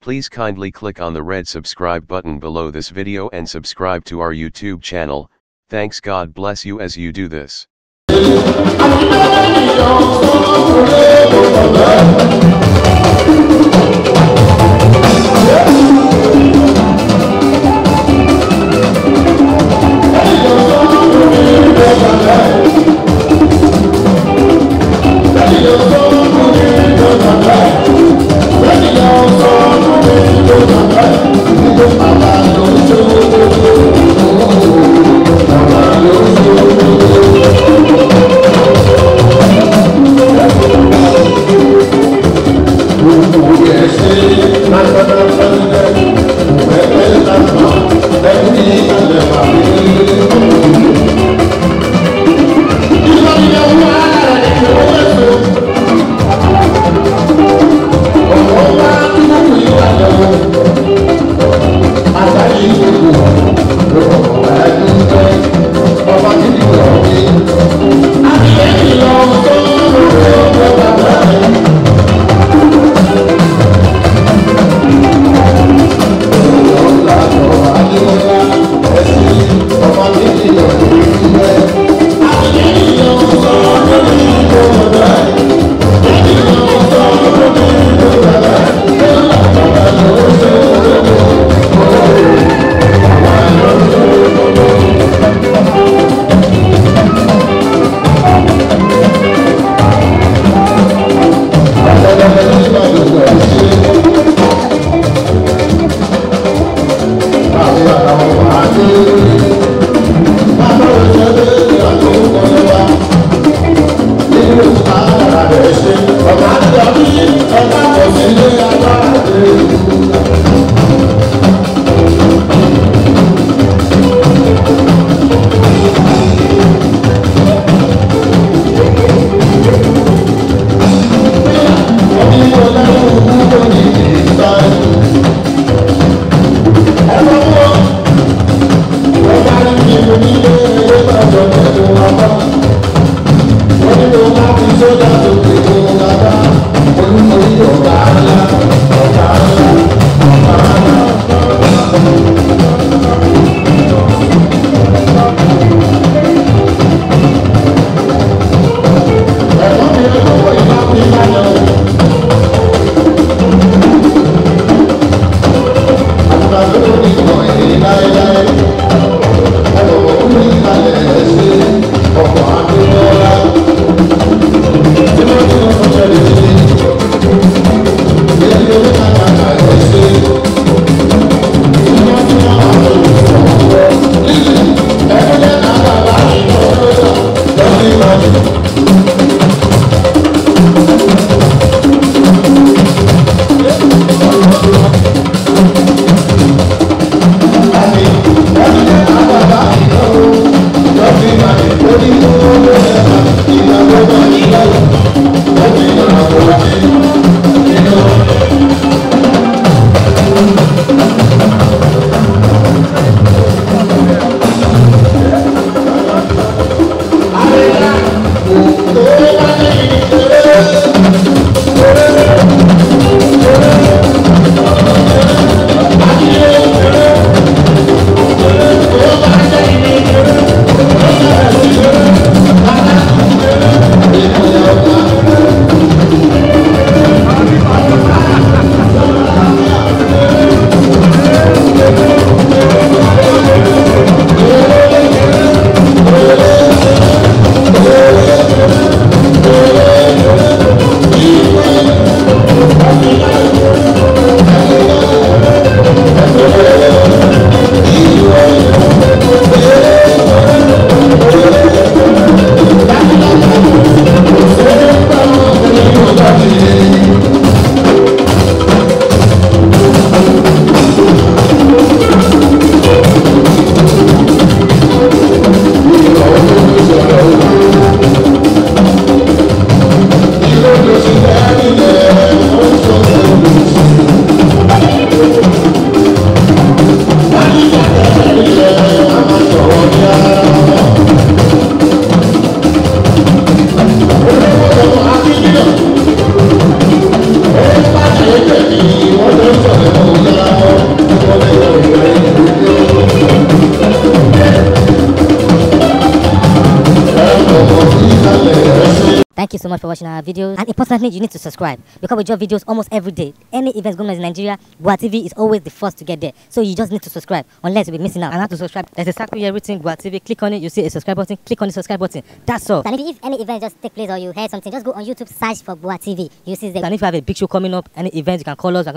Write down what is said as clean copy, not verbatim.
Please kindly click on the red subscribe button below this video and subscribe to our YouTube channel. Thanks, God bless you as you do this. Thank you so much for watching our videos. And importantly, you need to subscribe because we drop videos almost every day. Any events going on in Nigeria, Gboah TV is always the first to get there. So you just need to subscribe unless you'll be missing out. And how to subscribe? There's a circle here written Gboah TV. Click on it, you see a subscribe button. Click on the subscribe button. That's all. And if any event just take place or you heard something, just go on YouTube, search for Gboah TV. You see the. And if you have a big show coming up, any event, you can call us.